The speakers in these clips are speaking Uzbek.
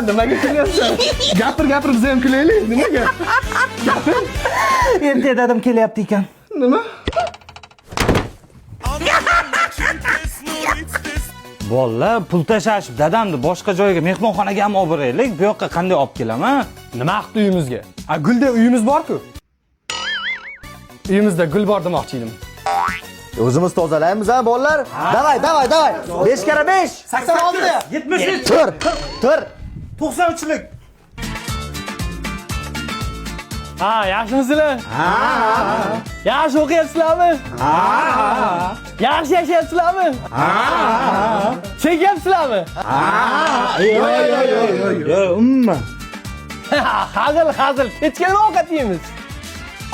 Nimaga kulyapsan? Gapir, gapir, biz ham kulaylik. Nimaga? Gapir. Ertaga dadam kelyapti ekan. Nima? Bolalar pul tashlashib dadamni boshqa joyga mehmonxonaga ham olib boraylik. Bu yoqqa qanday olib kelaman? Nima qildi uyimizga? A, gulda uyimiz bor-ku. Uyimizda gul bor demoqchi edim. O'zimiz tozalaymiz ha bolalar. Davay, davay, davay. 5 karra 5. 86. 73, Tur, tur. 93lik. Ha, yaxshimisizlar? Ha. Yaxshi o'qiyapsizlarmi? Ha. Yaxshi yashayapsizlarmi? Ha. Chekyapsizlarmi? Yo'q, umuman. Hazil, hazil. Kechga nima ovqat yeymiz?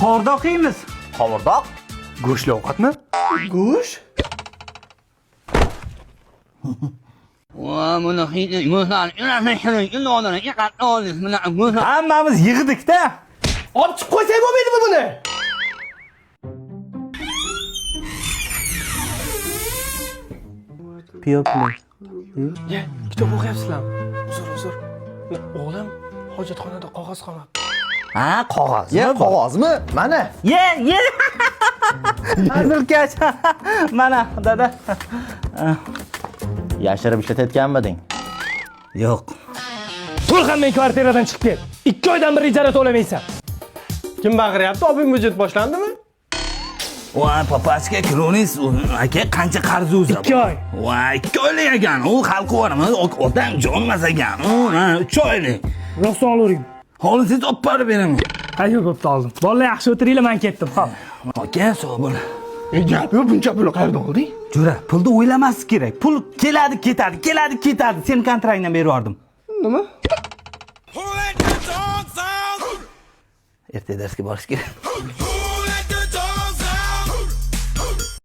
Qordoq yeymiz. Qovurdoq. Go'shtli ovqatmi? Go'sht? Hammamiz yig'dik-da. Olib chiqib qo'ysak bo'lmaydimi buni? Piyopli. Ye, kitob o'qiyapsizlarmi? Uzr, uzr. O'g'lim, hojatxonada qog'oz qolmabdi. Ha, qog'oz. Ye, qog'ozmi? Mana. Ye, ye. Hazilkash. Mana, dada. Yashirib ishlatayotganmiding? Yo'q. Tur ham men kvartiradan chiqib ket. 2 oydan beri ijara to'lamaysan. Kim baqiryapti? Obin byudjet boshlandimi? Voy, papachka, kronis, aka qancha qarz o'zi? 2 oy. Voy, 2 oylik ekan. U xalq yuboramiz, odam jonmas ekan. U, ha, 3 oylik. Rostdan olavering. Hozir olib borib beraman. Qayerga bo'pti oldim. Bolalar yaxshi o'tiringlar, men ketdim. Xo'p. Aka, sog' bo'l. Gap yo'q, buncha pulni qayerdan olding? Jo'ra, pulni o'ylamaslik kerak. Pul keladi, ketadi, keladi, ketadi. Sen kontraktni berib yubordim. Nima? Ertaga darsga borish kerak.